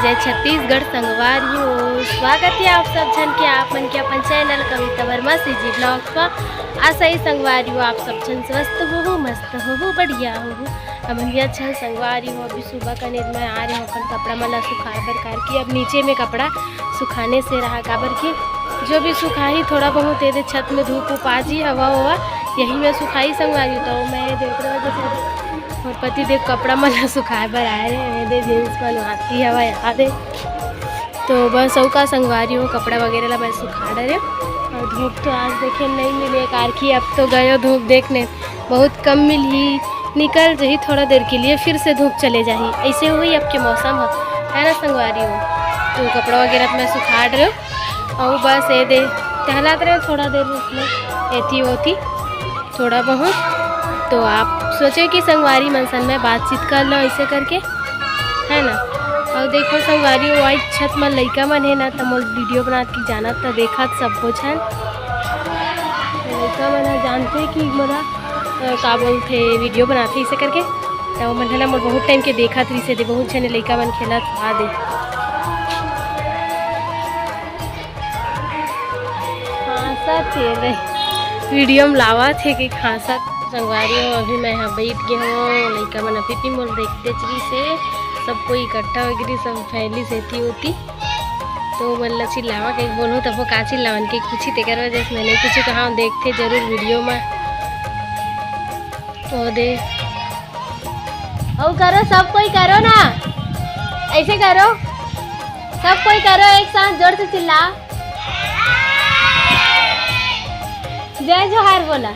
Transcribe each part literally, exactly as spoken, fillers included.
जय छत्तीसगढ़ संगवारी हो, स्वागत हे आप सब झन के, आप मन के अपन चैनल कविता वर्मा सीजी ब्लॉग्स पर। आशा हे संगवारी हो, आप सब झन स्वस्थ होहू, मस्त होहू, बढ़िया होहू। हमन भी अच्छा संगवारी हो। अभी सुबह कने मैं आ रहे हो अपन कपड़ा मन ला सुखाए बर, कार कि अब नीचे में कपड़ा सुखाने से रहा, काबर कि जो भी सुखाही थोड़ा बहुत एदे छत में धूप उप आ जी, हवा हवा यही में सुखाही संगवारी। तो मैं देख रहे हो जैसे मोर पति देव कपड़ा मन ला सुखाए बर आए रहे, एदे जींस मन आती हवा याद है। तो बस अउ का संगवारी हो, कपड़ा वगैरह ला मैं सुखा डरे। और धूप तो आज देखे नहीं मिले, कार कि अब तो गयो धूप देखने, बहुत कम मिलही, निकल जही थोड़ा देर के लिए, फिर से धूप चले जाही। ऐसे हुई अब के मौसम ह, है ना संगवारी हो। तो कपड़ा वगैरह तो मैं सुखा डरे हूँ। और बस एदे टहलात रहे थोड़ा देर, उसमें एथी ओथी थोड़ा बहुत। तो आप सोचे कि संगवारी मन सन मैं बातचीत कर लो ऐसे करके, है ना। और देखो संगवारी हो, आई छत में लइका मन है ना, तो मोर वीडियो बनात की जानत तो देखत सब कुछ है। लइका मन ह जानते कि मोला, अ, का बोलथे, वीडियो बनाथे ऐसे करके। तो मन ह ना मोर बहुत टाइम के देखत रहिसे दे, बहुत झने लइका मन खेलत हा दे। खांसत हे रे, वीडियो में लावत हे कि खांसत। संगवारी हो, अभी मैं यहाँ बैठ गए हूँ, लइका मन अभी भी मोल देखते चली से, सब कोई इकट्ठा हो गई, सब फैली से थी होती। तो मन ला चिल्लावा कहीं बोलूँ तब वो का चिल्लावन के कुछ ही तेकर वजह से मैंने कुछ कहा देखते जरूर वीडियो में। तो दे, ओ करो, सब कोई करो ना, ऐसे करो, सब कोई करो, एक साथ जोर से चिल्ला, जय जोहार बोला,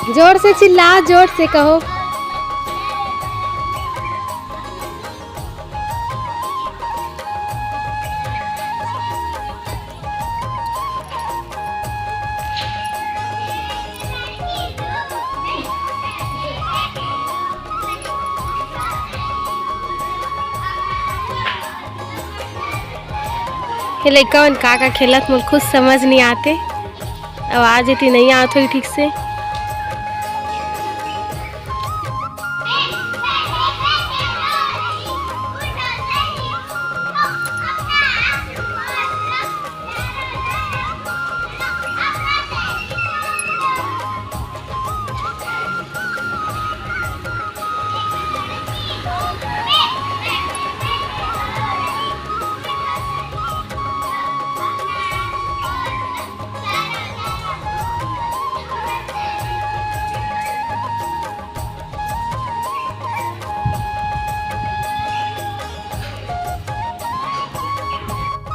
जोर से चिल्ला, जोर से कहो। ये लइका मन का का खेलत, मोर कुछ समझ नहीं आते। आवाज इतनी नहीं आत होई ठीक से।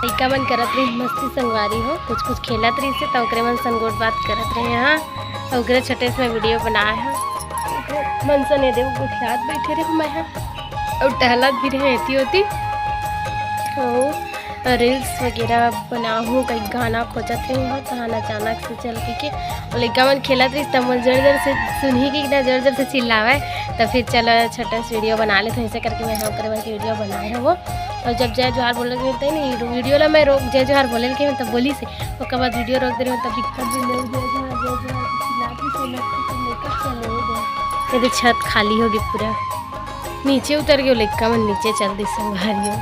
लइका मन करत रही मस्ती संगवारी हो, कुछ कुछ खेलत रही से, त ओकरे मन सन गोठ बात करत रहे। हाँ, ओकरे छोटे से मैं वीडियो बनाए हूँ। मन सन ये देखो, गोठियात बैठे रहे मैं, हाँ, और टहलत भी रहे एती ओती। और रील्स वगैरह बनाहूँ, कई गाना खोजत रही हूँ, तहन अचानक से चल के, के और लइका मन खेलत रहिस, त मोर जोर जोर से सुनही कि ना जोर जोर से चिल्लावे, त फिर चलो छोटा सा वीडियो बना लेते हैं। ऐसे करके मैं हाँ करे मन के वीडियो बनाए हूँ। और जब जय जोहार बोले के मिलते नहीं, वीडियो ला मैं रोक, जय जोहार बोले के मैं तब बोली से, ओकर बाद वीडियो रोक दे रहे हूँ, तब दिक्कत भी नहीं, जय जोहार, जय जोहार, चिल्लात भी से, मस्ती से मेकअप चले हो गए। ये छत खाली होगी पूरा। नीचे उतर गयो लइका मन, नीचे चल दी संगवारी हो।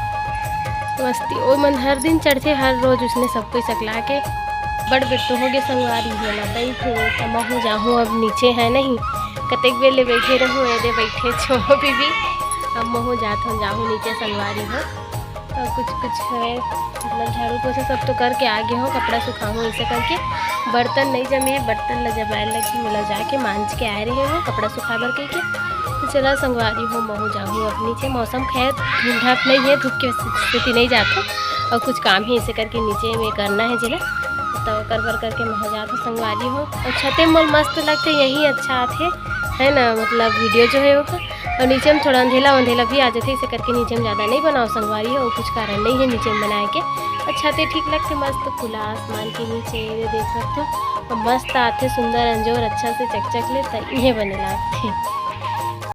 मस्ती ओ मन हर दिन चढ़थे, हर रोज उसने सब कोई सकला के। बड़ बेटो हो गए संगवारी हो ना, बैठो त महू जाहूँ, अब नीचे है नहीं, कतेक बेर ले बैठे रहूँ, एदे बैठे छो बीबी। अब महू जात हूँ, जाहूँ नीचे संगवारी हो। और कुछ कुछ है, मतलब झाड़ू पोछा सब तो करके आ गए हो, कपड़ा सुखाहूँ ऐसे करके। बर्तन नहीं जमे है, बर्तन ला जमाए लगी, मोला जाके मांज के आए रहे हो, कपड़ा सुखा बर कह के। तो चला संगवारी हो, महू जाहूँ अब नीचे। मौसम खैर ठंडा नहीं है, धूप के स्थिति नहीं जात हो, और कुछ काम ही ऐसे करके नीचे में करना है जिला, तो कर बर करके महू जात हो संगवारी हो। और छते मोल मस्त लगते, यही अच्छा आथे, है ना, मतलब वीडियो जो है वो। और नीचे में थोड़ा अंधेला वंधेला भी आ जाते, इसे करके नीचे में ज़्यादा नहीं बनाओ संगवारी हो, कुछ कारण नहीं है नीचे में बनाए के। अच्छा ते ठीक लगते, मस्त खुला आसमान के नीचे ये देख सकते हो, और मस्त आते सुंदर अंजोर अच्छा से चकचक ले, त इहे बने लागते।